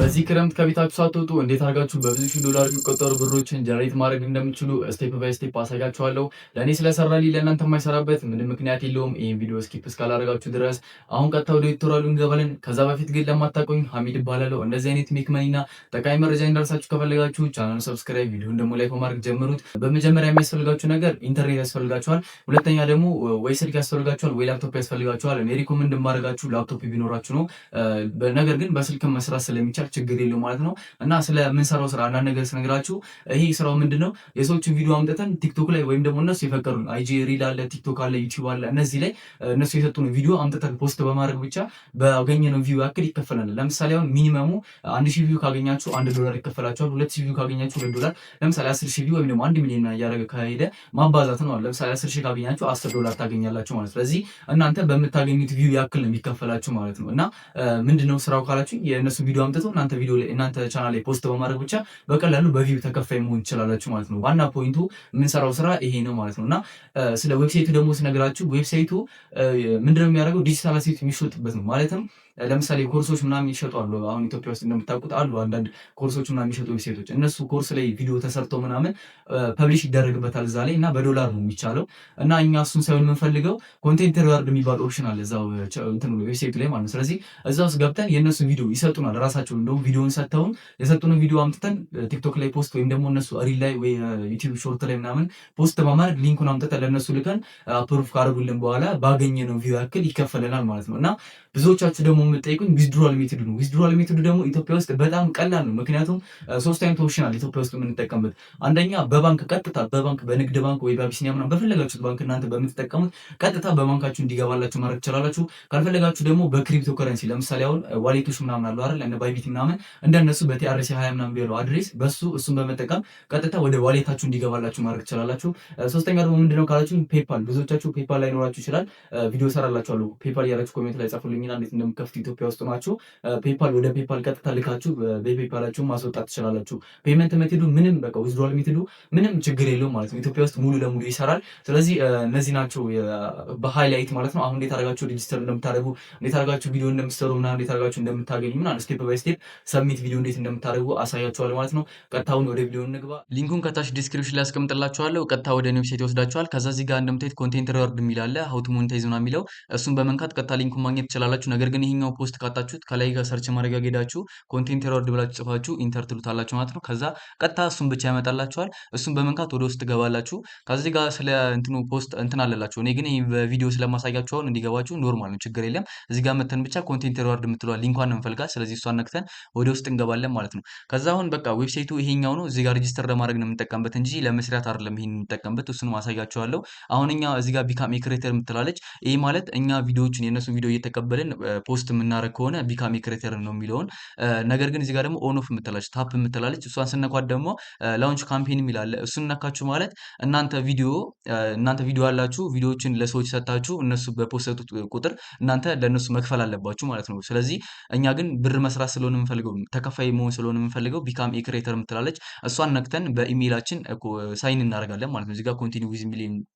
በዚህ ክረምት ከቤታችሁ ሳትወጡ እንዴት አድርጋችሁ በብዙ ሺህ ዶላር የሚቆጠሩ ብሮችን generate ማድረግ እንደምትችሉ step by step አሳያችኋለሁ። ለእኔ ስለሰራልኝ ለእናንተ የማይሰራበት ምንም ምክንያት የለውም። ይህን ቪዲዮ skip እስካላደረጋችሁ ድረስ። አሁን ቀጥታ ወደ tutorial ኡ እንገባለን። ከዛ በፊት ግን ለማታውቁኝ ሀሚድ እባላለሁ። እንደዚህ አይነት make money እና ጠቃሚ መረጃ እንዳልሳችሁ ከፈለጋችሁ ቻናሉን subscribe፣ ቪዲዮን ደግሞ like በማድረግ ጀምሩት። በመጀመሪያ የሚያስፈልጋችሁ ነገር ኢንተርኔት ያስፈልጋችኋል። ሁለተኛ ደግሞ ወይ ስልክ ያስፈልጋችኋል ወይ ላፕቶፕ ያስፈልጋችኋል። እኔ recommend የማደርጋችሁ ላፕቶፕ ቢኖራችሁ ነው። ነገር ግን በስልክ መስራት ስለሚቻል ችግር የለው ማለት ነው። እና ስለምንሰራው ስራ አንዳንድ ነገር ስነግራችሁ ይሄ ስራው ምንድነው? የሰዎችን ቪዲዮ አምጥተን ቲክቶክ ላይ ወይም ደግሞ እነሱ የፈቀዱን IG reel አለ፣ ቲክቶክ አለ፣ ዩቲዩብ አለ። እነዚህ ላይ እነሱ የሰጡን ቪዲዮ አምጥተን post በማድረግ ብቻ ባገኘነው view ያክል ይከፈለናል። ለምሳሌ አሁን minimum ኡ 1000 view ካገኛችሁ 1 ዶላር ይከፈላችኋል። 2000 view ካገኛችሁ 2 ዶላር። ለምሳሌ 10,000 view ወይም ደግሞ 1 ሚሊዮን እያደረገ ከሄደ ማባዛት ነው። ለምሳሌ 10,000 ካገኛችሁ 10 ዶላር ታገኛላችሁ ማለት። ስለዚህ እናንተ በምታገኙት view ያክል ነው የሚከፈላችሁ ማለት ነው። እና ምንድነው ስራው ካላችሁ የእነሱ ቪዲዮ አምጥተው እናንተ ቪዲዮ ላይ፣ እናንተ ቻናል ላይ post በማድረግ ብቻ በቀላሉ በ view ተከፋይ መሆን ትችላላችሁ ማለት ነው። ዋና point ኡ የምንሰራው ስራ ይሄ ነው ማለት ነው። እና ስለ website ኡ ደግሞ ስነግራችሁ website ኡ ምንድነው የሚያደርገው? Digital asset የሚሸጥበት ነው። ማለትም ለምሳሌ ኮርሶች ምናምን ይሸጡ አሉ። አሁን ኢትዮጵያ ውስጥ እንደምታውቁት አሉ አንዳንድ ኮርሶች ምናምን የሚሸጡ website ኦች። እነሱ ኮርስ ላይ ቪዲዮ ተሰርተው ምናምን publish ይደረግበታል እዛ ላይ እና በዶላር ነው የሚቻለው። እና እኛ እሱን ሳይሆን የምንፈልገው content reward የሚባል option አለ እዛው እንትን website ኡ ላይ ማለት ነው። ስለዚህ እዛ ውስጥ ገብተን የእነሱን ቪዲዮ ይሰጡናል ራሳቸው። እንደውም ቪዲዮን ሰጥተውን የሰጡንን ቪዲዮ አምጥተን ቲክቶክ ላይ post ወይም ደግሞ እነሱ reel ላይ ወይ ዩቲዩብ short ላይ ምናምን post በማድረግ link ኡን አምጥተን ለእነሱ ልከን approve ካደረጉልን በኋላ ባገኘነው view ያክል ይከፈለናል ማለት ነው። እና ብዙዎቻችሁ ደግሞ የምትጠይቁኝ withdrawal method ነው። Withdrawal method ኡ ደግሞ ኢትዮጵያ ውስጥ በጣም ቀላል ነው። ምክንያቱም ሶስት አይነት option አለ ኢትዮጵያ ውስጥ የምንጠቀምበት። አንደኛ በባንክ፣ ቀጥታ በባንክ፣ በንግድ ባንክ ወይ በአቢሲኒያ ምናምን በፈለጋችሁት ባንክ፣ እናንተ በምትጠቀሙት ቀጥታ በባንካችሁ እንዲገባላችሁ ማድረግ ትችላላችሁ። ካልፈለጋችሁ ደግሞ በክሪፕቶ ከረንሲ፣ ለምሳሌ አሁን wallet ኦች ምናምን አሉ አይደል? እነ ባይቢት ምናምን፣ እንደነሱ በ TRC 20 ምናምን ቢለው address በሱ እሱን በመጠቀም ቀጥታ ወደ wallet ኣችሁ እንዲገባላችሁ ማድረግ ትችላላችሁ። ሶስተኛ ደግሞ ምንድነው ካላችሁ ፔፓል። ብዙዎቻችሁ ፔፓል ላይኖራችሁ ይችላል። ቪዲዮ ሰራላችኋለሁ። ፔፓል እያላችሁ comment ላይ ጻፉልኝና እንዴት እንደምከፍት ኢትዮጵያ ውስጥ ናችሁ ፔፓል ወደ ፔፓል ቀጥታ ልካችሁ በፔፓላችሁ ማስወጣት ትችላላችሁ። Payment method ኡ ምንም፣ በቃ withdrawal method ኡ ምንም ችግር የለውም ማለት ነው። ኢትዮጵያ ውስጥ ሙሉ ለሙሉ ይሰራል። ስለዚህ እነዚህ ናቸው በ highlight ማለት ነው። አሁን እንዴት አድርጋችሁ register እንደምታደርጉ፣ እንዴት አድርጋችሁ ቪዲዮ እንደምትሰሩ ምናምን፣ እንዴት አድርጋችሁ እንደምታገኙ ምናምን፣ step by step submit ቪዲዮ እንዴት እንደምታደርጉ አሳያችኋለሁ ማለት ነው። ቀጥታውን ወደ ቪዲዮ እንግባ። Link ኡን ከታች description ላይ አስቀምጥላችኋለሁ። ቀጥታ ወደ website ይወስዳችኋል። ከዛ እዚህ ጋር እንደምታዩት content reward የሚል አለ፣ how to monetize ምናምን የሚለው፣ እሱን በመንካት ቀጥታ link ኡን ማግኘት ትችላላችሁ። ነገር ግን ይሄኛው post ካጣችሁት ከላይ ጋር search ማድረጊያ ሄዳችሁ content reward ብላችሁ ጽፋችሁ enter ትሉታላችሁ ማለት ነው። ከዛ ቀጥታ እሱን ብቻ ያመጣላችኋል። እሱን በመንካት ወደ ውስጥ ትገባላችሁ። ከዚህ ጋር ስለ እንትኑ post እንትን አለላችሁ። እኔ ግን ይሄ በቪዲዮ ስለማሳያችሁ አሁን እንዲገባችሁ normal ነው፣ ችግር የለም። እዚህ ጋር መተን ብቻ content reward የምትለዋ link ኳን ነው እንፈልጋት። ስለዚህ እሷን ነክተን ወደ ውስጥ እንገባለን ማለት ነው። ከዛ አሁን በቃ website ኡ ይሄኛው ነው። እዚህ ጋር register ለማድረግ ነው የምንጠቀምበት እንጂ ለመስራት አይደለም ይሄን የምንጠቀምበት። እሱንም አሳያችኋለሁ። አሁን እኛ እዚህ ጋር become a creator የምትላለች። ይሄ ማለት እኛ ቪዲዮዎችን፣ የእነሱን ቪዲዮ እየተቀበልን post የምናደርግ ከሆነ become a creator ነው የሚለውን። ነገር ግን እዚህ ጋር ደግሞ on off የምትላለች፣ tap የምትላለች፣ እሷን ስነኳት ደግሞ launch campaign የሚል አለ። እሱን ነካችሁ ማለት እናንተ ቪዲዮ ያላችሁ ቪዲዮዎችን ለሰዎች ሰጥታችሁ እነሱ በ post ቱት ቁጥር እናንተ ለእነሱ መክፈል አለባችሁ ማለት ነው። ስለዚህ እኛ ግን ብር መስራት ስለሆነ የምንፈልገው፣ ተከፋይ መሆን ስለሆነ የምንፈልገው become a creator የምትላለች እሷን ነክተን በ email ኣችን sign እናደርጋለን ማለት ነው። እዚህ ጋር continue with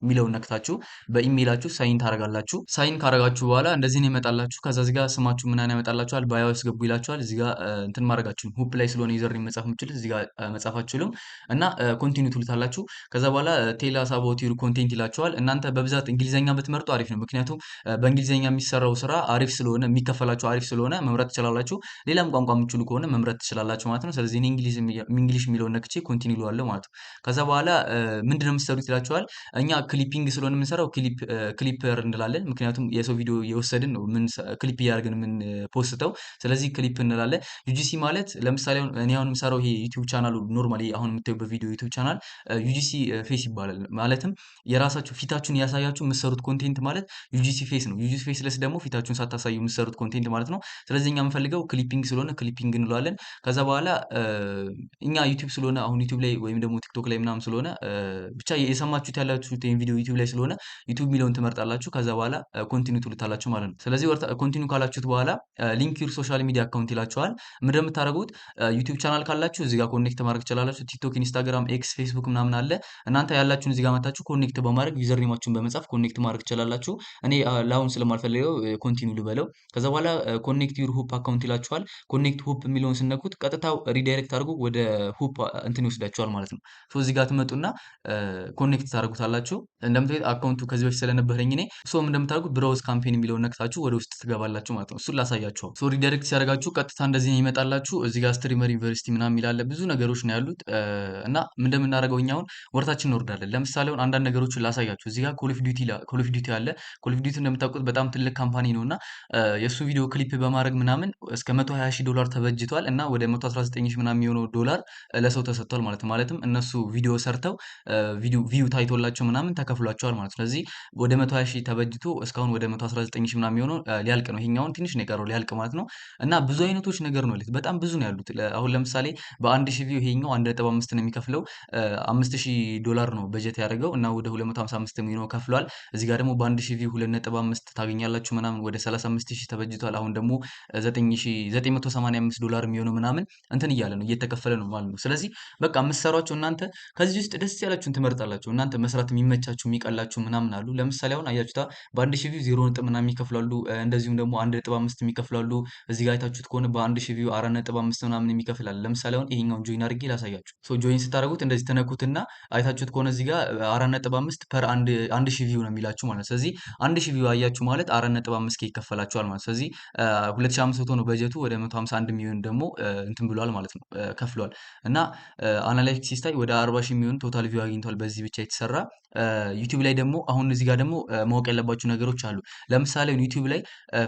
የሚለውን ነክታችሁ በ email ኣችሁ sign ታደርጋላችሁ። Sign ካደረጋችሁ በኋላ እንደዚህ ነው ይመጣላችሁ። ከዛ እዚህ ጋር ስማችሁ ምናምን ያመጣላችኋል። Bio አስገቡ ይላችኋል። እዚህ ጋር እንትን ማድረጋችሁ ሁፕ ላይ ስለሆነ user መጻፍ የምችሉት እዚህ ጋር መጻፍ አትችሉም እና continue ትሉታላችሁ። ከዛ በኋላ tell us about your content ይላችኋል። እናንተ በብዛት እንግሊዘኛ ብትመርጡ አሪፍ ነው። ምክንያቱም በእንግሊዘኛ የሚሰራው ስራ አሪፍ ስለሆነ፣ የሚከፈላችሁ አሪፍ ስለሆነ መምረጥ ትችላላችሁ። ሌላም ቋንቋ የምትችሉ ከሆነ መምረጥ ትችላላችሁ ማለት ነው። ስለዚህ እኔ English የሚለውን ነክቼ continue እለዋለሁ ማለት ነው። ከዛ በኋላ ምንድነው የምትሰሩት ይላችኋል። እኛ clipping ስለሆነ የምንሰራው clipper እንላለን። ምክንያቱም የሰው ቪዲዮ እየወሰድን ነው ምን ክሊፕ እያደረግን የምን post ተው። ስለዚህ ክሊፕ እንላለን። UGC ማለት ለምሳሌ እኔ አሁን የምሰራው ይሄ ዩቲዩብ channel ኡ normally አሁን የምታዩበት ቪዲዮ ዩቲዩብ channel UGC face ይባላል። ማለትም የራሳችሁ ፊታችሁን እያሳያችሁ የምትሰሩት content ማለት UGC face ነው። UGC faceless ደግሞ ፊታችሁን ሳታሳዩ የምትሰሩት content ማለት ነው። ስለዚህ እኛ የምንፈልገው clipping ስለሆነ clipping እንለዋለን። ከዛ በኋላ እኛ ዩቲዩብ ስለሆነ፣ አሁን ዩቲዩብ ላይ ወይም ደግሞ ቲክቶክ ላይ ምናምን ስለሆነ፣ ብቻ የሰማችሁት ያላችሁት ቪዲዮ ዩቲዩብ ላይ ስለሆነ ዩቲዩብ የሚለውን ትመርጣላችሁ። ከዛ በኋላ continue ትሉታላችሁ ማለት ነው። ስለዚህ continue ካላችሁት ካደረጋችሁት በኋላ link your social media account ይላችኋል። ምንድን የምታደርጉት YouTube channel ካላችሁ እዚህ ጋር connect ማድረግ ትችላላችሁ። TikTok፣ Instagram፣ X፣ Facebook ምናምን አለ። እናንተ ያላችሁን እዚህ ጋር መታችሁ connect በማድረግ username ኣችሁን በመጻፍ connect ማድረግ ትችላላችሁ። እኔ ለአሁን ስለማልፈልገው continue ልበለው። ከዛ በኋላ connect your Whop account ይላችኋል። Connect Whop የሚለውን ስነኩት ቀጥታ redirect አድርጎ ወደ Whop እንትን ይወስዳችኋል ማለት ነው። So እዚህ ጋር ትመጡና connect ታደርጉታላችሁ። እንደምታዩት account ኡ ከዚህ በፊት ስለነበረኝ እኔ so እንደምታደርጉት browse campaign የሚለውን ነክታችሁ ወደ ውስጥ ትገባላችሁ ማለት ነው። እሱን ላሳያችሁ። So redirect ሲያደርጋችሁ ቀጥታ እንደዚህ ይመጣላችሁ። እዚህ ጋር Streamer University ምናምን ይላል፣ ብዙ ነገሮች ነው ያሉት። እና እንደምናደርገው እኛ አሁን ወደታች እንወርዳለን። ለምሳሌ አሁን አንዳንድ ነገሮችን ላሳያችሁ። እዚህ ጋር Call of Duty Call of Duty አለ። Call of Duty እንደምታውቁት በጣም ትልቅ company ነው እና የእሱ ቪዲዮ ክሊፕ በማድረግ ምናምን እስከ 120 ሺህ ዶላር ተበጅቷል እና ወደ 119 ሺህ ምናምን የሚሆነው ዶላር ለሰው ተሰጥቷል ማለት ነው። ማለትም እነሱ ቪዲዮ ሰርተው ቪዲዮ view ታይቶላቸው ምናምን ተከፍሏቸዋል ማለት ነው። ስለዚህ ወደ 120 ሺህ ተበጅቶ እስካሁን ወደ 119 ሺህ ምናምን የሚሆነው ሊያልቅ ነው። ይሄኛውን ትንሽ ነው የቀረው ሊያልቅ ማለት ነው። እና ብዙ አይነቶች ነገር ነው ያሉት፣ በጣም ብዙ ነው ያሉት። አሁን ለምሳሌ በ1,000 view ይሄኛው 1.5 ነው የሚከፍለው፣ 5000 ዶላር ነው በጀት ያደረገው እና ወደ 255 የሚሆነው ከፍሏል። እዚህ ጋር ደግሞ በ1,000 view 2.5 ታገኛላችሁ ምናምን ወደ 35,000 ተበጅቷል። አሁን ደግሞ 9985 ዶላር የሚሆነው ምናምን እንትን እያለ ነው፣ እየተከፈለ ነው ማለት ነው። ስለዚህ በቃ የምትሰሯቸው እናንተ ከዚህ ውስጥ ደስ ያላችሁን ትመርጣላችሁ። እናንተ መስራት የሚመቻችሁ የሚቀላችሁ ምናምን አሉ። ለምሳሌ አሁን አያችሁታ በ1,000 view 0 ነጥብ ምናምን የሚከፍላሉ፣ እንደዚሁም ደግሞ 1.5 የሚከፍላሉ። እዚህ ጋር አይታችሁት ከሆነ በ1,000 view 4.5 ምናምን የሚከፍላል። ለምሳሌ አሁን ይሄኛውን join አድርጌ ላሳያችሁ። So join ስታደርጉት እንደዚህ ተነኩትና አይታችሁት ከሆነ እዚህ ጋር 4.5 per 1,000 view ነው የሚላችሁ ማለት ነው። ስለዚህ 1,000 view አያችሁ ማለት 4.5 K ይከፈላችኋል ማለት ነው። ስለዚህ 2500 ነው በጀቱ፣ ወደ 151 ሚሊዮን ደግሞ እንትን ብሏል ማለት ነው፣ ከፍሏል። እና analytics ሲታይ ወደ 40 ሺህ የሚሆን total view አግኝቷል በዚህ ብቻ የተሰራ። YouTube ላይ ደግሞ አሁን እዚህ ጋር ደግሞ ማወቅ ያለባችሁ ነገሮች አሉ። ለምሳሌ YouTube ላይ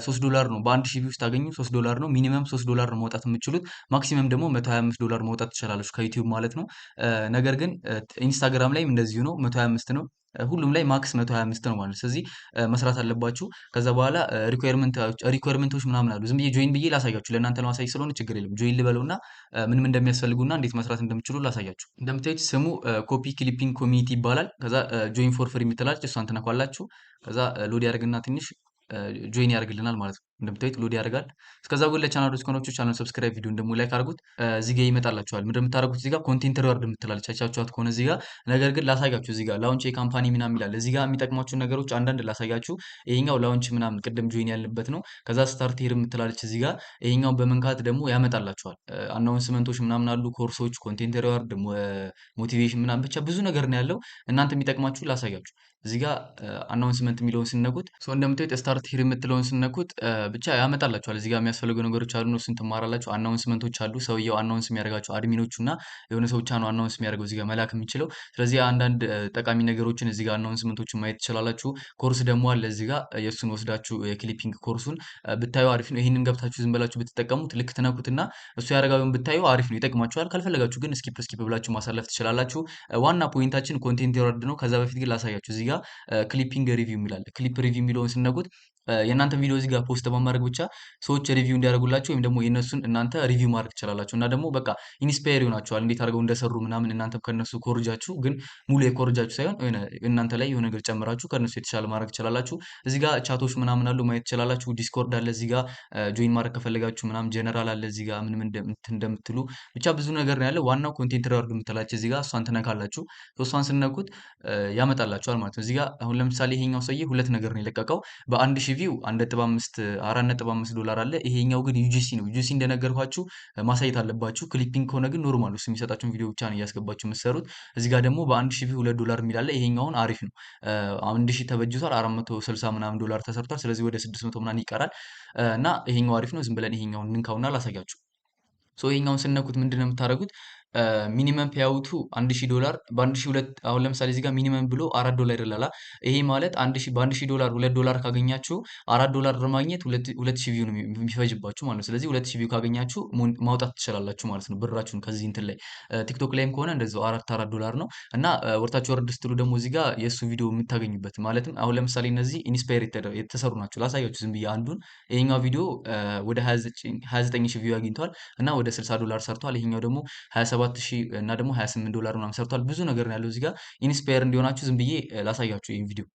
3 ዶላር ነው በ1,000 view ስታገኙ 3 ዶላር ነው፣ minimum 3 ዶላር ነው ማውጣት የምትችሉት፣ maximum ደግሞ 125 ዶላር ማውጣት ትችላላችሁ ከ YouTube ማለት ነው። ነገር ግን Instagram ላይም እንደዚሁ ነው፣ 125 ነው። ሁሉም ላይ max 125 ነው ማለት ነው። ስለዚህ መስራት አለባችሁ። ከዛ በኋላ requirement ኦች ምናምን አሉ። ዝም ብዬ join ብዬ ላሳያችሁ፣ ለእናንተ ለማሳየት ስለሆነ ችግር የለም። Join ልበለውና ምን ምን እንደሚያስፈልጉና እንዴት መስራት እንደምችሉ ላሳያችሁ። እንደምታዩት ስሙ Copy Clipping Community ይባላል። ከዛ join for free የምትላለች እሷን ትነኳላችሁ። ከዛ load ያደርግና ትንሽ join ያደርግልናል ማለት ነው። እንደምታዩት load ያደርጋል። እስከዛ ግን ለቻናሉ እስከሆናችሁ channel subscribe፣ ቪዲዮን ደግሞ like አድርጉት። እዚህ ጋር ይመጣላችኋል። ምንድን የምታደርጉት እዚህ ጋር content reward የምትላለች አይታችኋት ከሆነ እዚህ ጋር፣ ነገር ግን ላሳያችሁ። እዚህ ጋር launch የ company ምናምን ይላል። እዚህ ጋር የሚጠቅማችሁ ነገሮች አንዳንድ ላሳያችሁ። ይሄኛው launch ምናምን ቅድም join ያልንበት ነው። ከዛ start here የምትላለች እዚህ ጋር፣ ይሄኛው በመንካት ደግሞ ያመጣላችኋል። Announcement ኦች ምናምን አሉ፣ ኮርሶች፣ content reward፣ motivation ምናምን ብቻ ብዙ ነገር ነው ያለው። እናንተ የሚጠቅማችሁ ላሳያችሁ። እዚህ ጋር announcement የሚለውን ስነኩት፣ so እንደምታዩት start here የምትለውን ስነኩት ብቻ ያመጣላችኋል። እዚህ ጋር የሚያስፈልጉ ነገሮች አሉ፣ እሱን ትማራላችሁ። Announcement ኦች አሉ። ሰውየው announce የሚያደርጋቸው admin ኦቹ እና የሆነ ሰው ብቻ ነው announce የሚያደርገው እዚህ ጋር መላክ የሚችለው። ስለዚህ አንዳንድ ጠቃሚ ነገሮችን እዚህ ጋር announcement ኦችን ማየት ትችላላችሁ። ኮርስ ደግሞ አለ እዚህ ጋር፣ የእሱን ወስዳችሁ የ clipping ኮርሱን ብታዩ አሪፍ ነው። ይህንን ገብታችሁ ዝም ብላችሁ ብትጠቀሙት ልክ ትነኩትና እሱ ያደረጋውን ብታዩ አሪፍ ነው፣ ይጠቅማችኋል። ካልፈለጋችሁ ግን skip skip ብላችሁ ማሳለፍ ትችላላችሁ። ዋና point ኣችን content reward ነው። ከዛ በፊት ግን ላሳያችሁ እዚህ ጋር clipping review የሚላል፣ clip review የሚለውን ስነኩት የእናንተ ቪዲዮ እዚህ ጋር post በማድረግ ብቻ ሰዎች review እንዲያደርጉላችሁ ወይም ደግሞ የእነሱን እናንተ review ማድረግ ትችላላችሁ። እና ደግሞ በቃ inspire ይሆናችኋል እንዴት አድርገው እንደሰሩ ምናምን፣ እናንተ ከነሱ ኮርጃችሁ ግን ሙሉ የኮርጃችሁ ሳይሆን እናንተ ላይ የሆነ ነገር ጨምራችሁ ከነሱ የተሻለ ማድረግ ትችላላችሁ። እዚህ ጋር chat ኦች ምናምን አሉ፣ ማየት ትችላላችሁ። Discord አለ እዚህ ጋር join ማድረግ ከፈለጋችሁ ምናምን፣ ጀነራል አለ እዚህ ጋር ምን ምን እንደምትሉ ብቻ ብዙ ነገር ነው ያለው። ዋናው content reward የምትላችሁ እዚህ ጋር እሷን ትነካላችሁ። እሷን ስነኩት ያመጣላችኋል ማለት ነው። እዚህ ጋር አሁን ለምሳሌ ይሄኛው ሰውዬ ሁለት ነገር ነው የለቀቀው፣ በ1,000 view 1.5 4.5 ዶላር አለ። ይሄኛው ግን UGC ነው። UGC እንደነገርኳችሁ ማሳየት አለባችሁ። Clipping ከሆነ ግን normal እሱ የሚሰጣችሁን ቪዲዮ ብቻ ነው እያስገባችሁ የምትሰሩት። እዚህ ጋር ደግሞ በ1,000 view 2 ዶላር የሚል አለ። ይሄኛውን አሪፍ ነው። 1,000 ተበጅቷል፣ 460 ምናምን ዶላር ተሰርቷል። ስለዚህ ወደ 600 ምናምን ይቀራል እና ይሄኛው አሪፍ ነው። ዝም ብለን ይሄኛውን እንንካውና ላሳያችሁ። So ይሄኛውን ስነኩት ምንድነው የምታደርጉት? Minimum payout ኡ 1000 ዶላር በ1002፣ አሁን ለምሳሌ እዚህ ጋር minimum ብሎ 4 ዶላር ይላል። ይሄ ማለት 1000 በ1000 ዶላር 2 ዶላር ካገኛችሁ 4 ዶላር ለማግኘት 2000 view ነው የሚፈጅባችሁ ማለት ነው። ስለዚህ 2000 view ካገኛችሁ ማውጣት ትችላላችሁ ማለት ነው ብራችሁን ከዚህ እንትን ላይ። TikTok ላይም ከሆነ እንደዛው 4 4 ዶላር ነው። እና ወርታችሁ ወረድ ስትሉ ደግሞ እዚህ ጋር የእሱ ቪዲዮ የምታገኙበት፣ ማለትም አሁን ለምሳሌ እነዚህ inspire የተሰሩ ናቸው። ላሳያችሁ ዝም ብዬ አንዱን፣ ይሄኛው ቪዲዮ ወደ 29,000 view አግኝቷል እና ወደ 60 ዶላር ሰርቷል። ይሄኛው ደግሞ 27 ሺህ እና ደግሞ 28 ዶላር ምናምን ሰርቷል። ብዙ ነገር ነው ያለው እዚህ ጋር፣ inspire እንዲሆናችሁ ዝም ብዬ ላሳያችሁ ይሄን ቪዲዮ።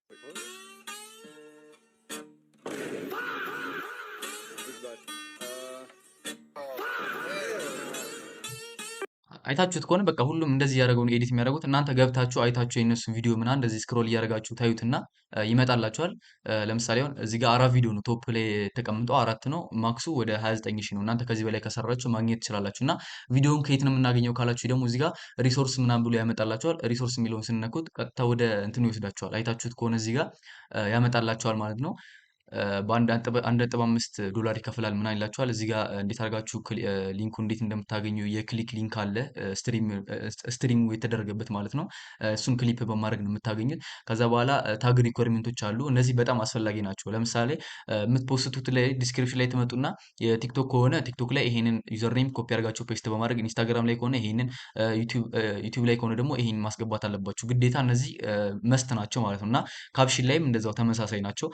አይታችሁት ከሆነ በቃ ሁሉም እንደዚህ እያደረገው ነው edit የሚያደርጉት። እናንተ ገብታችሁ አይታችሁ የእነሱን ቪዲዮ ምናምን እንደዚህ scroll እያደረጋችሁ ታዩትና ይመጣላችኋል። ለምሳሌ አሁን እዚህ ጋር 4 ቪዲዮ ነው top ላይ ተቀምጦ 4 ነው። max ኡ ወደ 29,000 ነው። እናንተ ከዚህ በላይ ከሰራችሁ ማግኘት ትችላላችሁ። እና ቪዲዮውን ከየት ነው የምናገኘው ካላችሁ ደግሞ እዚህ ጋር resource ምናምን ብሎ ያመጣላችኋል። resource የሚለውን ስንነኩት ቀጥታ ወደ እንትኑ ይወስዳችኋል። አይታችሁት ከሆነ እዚህ ጋር ያመጣላችኋል ማለት ነው። በ1.5 ዶላር ይከፍላል ምናምን ይላችኋል። እዚህ ጋር እንዴት አድርጋችሁ link ኡ እንዴት እንደምታገኙ የ click link አለ፣ stream ኡ የተደረገበት ማለት ነው። እሱን ክሊፕ በማድረግ ነው የምታገኙት። ከዛ በኋላ tag requirement ኦች አሉ። እነዚህ በጣም አስፈላጊ ናቸው። ለምሳሌ የምት post ቱት ላይ description ላይ ትመጡና የቲክቶክ ከሆነ ቲክቶክ ላይ ይሄንን username copy አድርጋችሁ paste በማድረግ፣ ኢንስታግራም ላይ ከሆነ ይሄንን፣ ዩቲዩብ ላይ ከሆነ ደግሞ ይሄንን ማስገባት አለባችሁ። ግዴታ እነዚህ must ናቸው ማለት ነው። እና caption ላይም እንደዛው ተመሳሳይ ናቸው።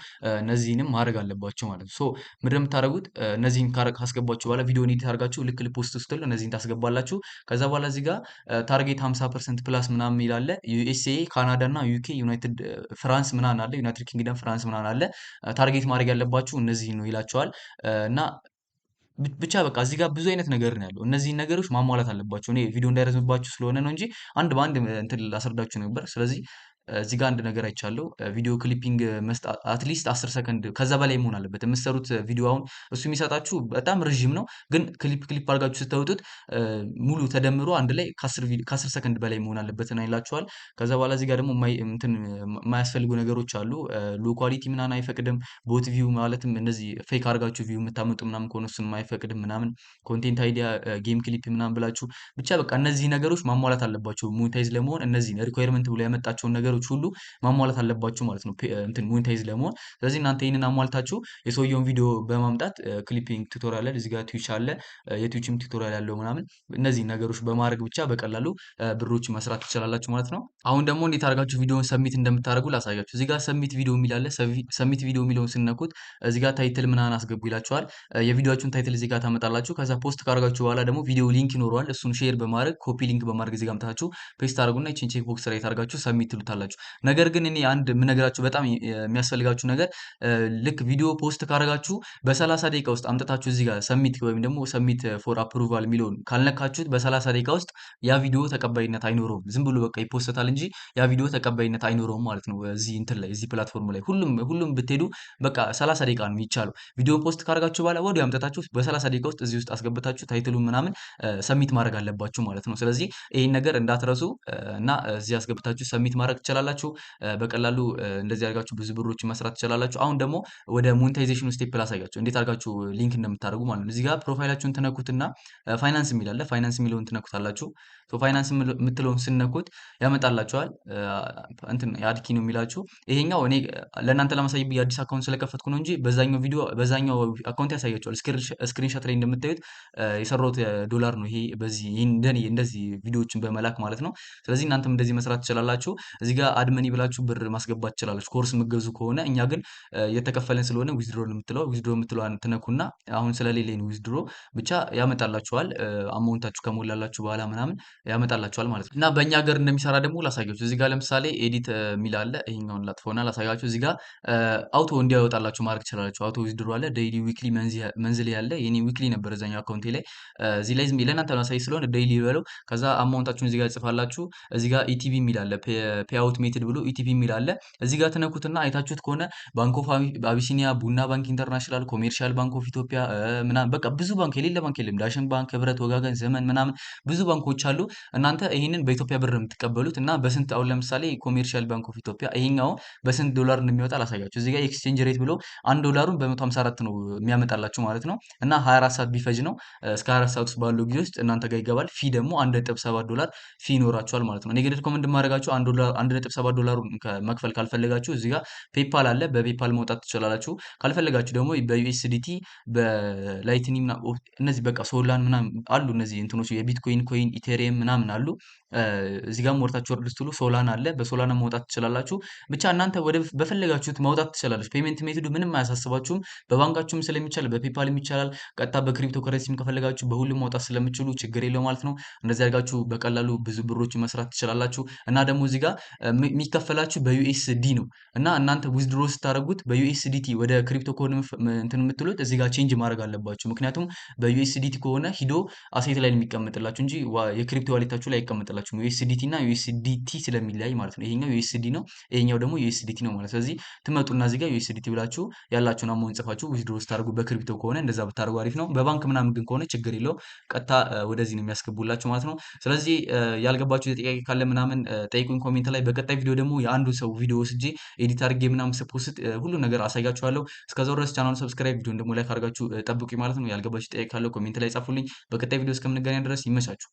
እነዚህንም ማድረግ አለባችሁ ማለት ነው። So ምንድን ነው የምታደርጉት? እነዚህን ካስገባችሁ በኋላ ቪዲዮን edit አድርጋችሁ ልክ ል post ስትሉ እነዚህን ታስገባላችሁ። ከዛ በኋላ እዚህ ጋር target 50% plus ምናምን የሚል አለ። USA፣ ካናዳ እና UK፣ United ፍራንስ ምናምን አለ። ዩናይትድ ኪንግደም፣ ፍራንስ ምናምን አለ። target ማድረግ ያለባችሁ እነዚህን ነው ይላቸዋል። እና ብቻ በቃ እዚህ ጋር ብዙ አይነት ነገር ነው ያለው። እነዚህን ነገሮች ማሟላት አለባችሁ። እኔ ቪዲዮ እንዳይረዝምባችሁ ስለሆነ ነው እንጂ አንድ በአንድ እንትን ላስረዳችሁ ነበር። ስለዚህ እዚህ ጋር አንድ ነገር አይቻለሁ። video clipping must at least 10 ሰከንድ ከዛ በላይ መሆን አለበት። የምትሰሩት ቪዲዮ አሁን እሱ የሚሰጣችሁ በጣም ረዥም ነው፣ ግን clip clip አድርጋችሁ ስታወጡት ሙሉ ተደምሮ አንድ ላይ ከ10 ሰከንድ በላይ መሆን አለበት እና ይላችኋል። ከዛ በኋላ እዚህ ጋር ደግሞ እንትን የማያስፈልጉ ነገሮች አሉ። low quality ምናምን አይፈቅድም። bot view ማለትም እነዚህ fake አድርጋችሁ view የምታመጡ ምናምን ከሆነ እሱን አይፈቅድም ምናምን። content idea game clip ምናምን ብላችሁ ብቻ በቃ እነዚህ ነገሮች ማሟላት አለባቸው monetize ለመሆን። እነዚህ requirement ብሎ ያመጣቸውን ነገሮች ሁሉ ማሟላት አለባችሁ ማለት ነው እንትን monetize ለመሆን። ስለዚህ እናንተ ይህንን አሟልታችሁ የሰውየውን ቪዲዮ በማምጣት clipping tutorial አለ፣ እዚህ ጋር ትዊች አለ፣ የትዊችም tutorial ያለው ምናምን እነዚህ ነገሮች በማድረግ ብቻ በቀላሉ ብሮች መስራት ትችላላችሁ ማለት ነው። አሁን ደግሞ እንዴት አድርጋችሁ ቪዲዮውን submit እንደምታደርጉ ላሳያችሁ። እዚህ ጋር submit video የሚል አለ። submit video የሚለውን ስነኩት እዚህ ጋር title ምናምን አስገቡ ይላችኋል። የቪዲዮአችሁን title እዚህ ጋር ታመጣላችሁ። ከዛ post ካደረጋችሁ በኋላ ደግሞ ቪዲዮ link ይኖረዋል። እሱን share በማድረግ copy link በማድረግ እዚህ ጋር አምጥታችሁ paste አድርጉና ይቺን check box ላይ ታደርጋችሁ submit ትሉታላችሁ። ነገር ግን እኔ አንድ የምነግራችሁ በጣም የሚያስፈልጋችሁ ነገር ልክ ቪዲዮ post ካደረጋችሁ በ30 ደቂቃ ውስጥ አምጥታችሁ እዚህ ጋር submit ወይም ደግሞ submit for approval የሚለውን ካልነካችሁት በ30 ደቂቃ ውስጥ ያ ቪዲዮ ተቀባይነት አይኖረውም። ዝም ብሎ በቃ ይፖስታል እንጂ ያ ቪዲዮ ተቀባይነት አይኖረውም ማለት ነው። እዚህ እንትን ላይ እዚህ platform ላይ ሁሉም ብትሄዱ በቃ 30 ደቂቃ ነው የሚቻለው። ቪዲዮ post ካደረጋችሁ በኋላ ወዲያው አምጥታችሁ በ30 ደቂቃ ውስጥ እዚህ ውስጥ አስገብታችሁ title ኡን ምናምን submit ማድረግ አለባችሁ ማለት ነው። ስለዚህ ይሄን ነገር እንዳትረሱ እና እዚህ አስገብታችሁ submit ማድረግ ትችላላችሁ። በቀላሉ እንደዚህ አድርጋችሁ ብዙ ብሮችን መስራት ትችላላችሁ። አሁን ደግሞ ወደ monetization ኑ step ላሳያችሁ እንዴት አድርጋችሁ link እንደምታደርጉ ማለት ነው። እዚህ ጋር profile ኣችሁን ትነኩትና ፋይናንስ የሚል አለ። ፋይናንስ የሚለውን ትነኩታላችሁ። so finance የምትለውን ስነኩት ያመጣላችኋል። እንትን add key ነው የሚላችሁ። ይሄኛው እኔ ለእናንተ ለማሳየት ብዬ አዲስ account ስለከፈትኩ ነው እንጂ በዛኛው ቪዲዮ በዛኛው account ያሳያችኋል። screenshot ላይ እንደምታዩት የሰራሁት ዶላር ነው ይሄ በዚህ እንደኔ እንደዚህ ቪዲዮዎችን በመላክ ማለት ነው። ስለዚህ እናንተም እንደዚህ መስራት ትችላላችሁ። እዚህ ጋር add money ብላችሁ ብር ማስገባት ትችላላችሁ ኮርስ የምትገዙ ከሆነ። እኛ ግን የተከፈለን ስለሆነ withdraw የምትለው withdraw የምትለዋን ትነኩና አሁን ስለሌለኝ withdraw ብቻ ያመጣላችኋል። amount ኣችሁ ከሞላላችሁ በኋላ ምናምን ያመጣላችኋል ማለት ነው። እና በእኛ ሀገር እንደሚሰራ ደግሞ ላሳያችሁ። እዚህ ጋር ለምሳሌ edit የሚል አለ። ይሄኛውን ላጥፈውና ላሳያችሁ። እዚህ ጋር auto እንዲያወጣላችሁ ማድረግ ትችላላችሁ። auto withdraw አለ፣ daily፣ weekly፣ monthly አለ። የኔ weekly ነበር እዛኛው account ኤ ላይ። እዚህ ላይ ዝም ለእናንተ ላሳይ ስለሆነ daily በለው። ከዛ amount ኣችሁን እዚህ ጋር ጽፋላችሁ። እዚህ ጋር ETB የሚል አለ፣ payout method ብሎ ETB የሚል አለ። እዚህ ጋር ትነኩትና አይታችሁት ከሆነ ባንክ ኦፍ አቢሲኒያ፣ ቡና ባንክ ኢንተርናሽናል፣ ኮሜርሻል ባንክ ኦፍ ኢትዮጵያ ምናምን በቃ ብዙ ባንክ የሌለ ባንክ የለም። ዳሽን ባንክ፣ ህብረት፣ ወጋገን፣ ዘመን ምናምን ብዙ ባንኮች አሉ። እናንተ ይሄንን በኢትዮጵያ ብር ነው የምትቀበሉት እና በስንት አሁን ለምሳሌ ኮሜርሻል ባንክ ኦፍ ኢትዮጵያ ይሄኛው በስንት ዶላር እንደሚወጣ ላሳያችሁ። እዚህ ጋር exchange rate ብሎ 1 ዶላሩን በ154 ነው የሚያመጣላችሁ ማለት ነው። እና 24 ሰዓት ቢፈጅ ነው፣ እስከ 24 ሰዓት ውስጥ ባለው ጊዜ ውስጥ እናንተ ጋር ይገባል። fee ደግሞ 1.7 ዶላር fee ይኖራችኋል ማለት ነው። እኔ ግን recommend የማደርጋችሁ 1 ዶላር 1.7 ዶላሩን መክፈል ካልፈለጋችሁ እዚህ ጋር ፔፓል አለ፣ በፔፓል መውጣት ትችላላችሁ። ካልፈለጋችሁ ደግሞ በ USDT፣ በ Lightning እነዚህ በቃ ሶላን ምናምን አሉ፣ እነዚህ እንትኖች የቢትኮይን coin፣ ኢቴሪየም ምናምን አሉ። እዚህ ጋርም ወርታችሁ ወርድ ስትሉ ሶላና አለ። በሶላና መውጣት ትችላላችሁ። ብቻ እናንተ ወደ በፈለጋችሁት ማውጣት ትችላላችሁ። payment method ኡ ምንም አያሳስባችሁም። በባንካችሁም ስለሚቻል በፔፓልም ይቻላል። ቀጥታ በክሪፕቶ ከረንሲም ከፈለጋችሁ በሁሉም ማውጣት ስለምችሉ ችግር የለው ማለት ነው። እንደዚህ አድርጋችሁ በቀላሉ ብዙ ብሮች መስራት ትችላላችሁ። እና ደግሞ እዚህ ጋር የሚከፈላችሁ በ USD ነው እና እናንተ withdraw ስታደርጉት በ USDT ወደ crypto ከሆነ እንትን የምትሉት እዚህ ጋር change ማድረግ አለባችሁ። ምክንያቱም በ USDT ከሆነ ሂዶ asset ላይ የሚቀመጥላችሁ እንጂ የ crypto wallet ኣችሁ ላይ አይቀመጥላችሁም። USDT እና USDT ስለሚለያይ ማለት ነው። ይሄኛው USD ነው፣ ይሄኛው ደግሞ USDT ነው ማለት። ስለዚህ ትመጡና እዚህ ጋር USDT ብላችሁ ያላችሁን amount ጽፋችሁ withdraw ስታደርጉ በ crypto ከሆነ እንደዛ ብታደርጉ አሪፍ ነው። በባንክ ምናምን ግን ከሆነ ችግር የለውም፣ ቀጥታ ወደዚህ ነው የሚያስገቡላችሁ ማለት ነው። ስለዚህ ያልገባችሁ ጥያቄ ካለ ምናምን ጠይቁኝ comment ላይ። በቀጣይ ቪዲዮ ደግሞ የአንዱ ሰው ቪዲዮ ወስጄ edit አድርጌ ምናምን ስ post ሁሉ ነገር አሳያችኋለሁ። እስከዛው ድረስ ቻናሉን subscribe፣ ቪዲዮን ደግሞ like አድርጋችሁ ጠብቁኝ ማለት ነው። ያልገባችሁ ጥያቄ ካለ comment ላይ ጻፉልኝ። በቀጣይ ቪዲዮ እስከምንገናኝ ድረስ ይመቻችሁ።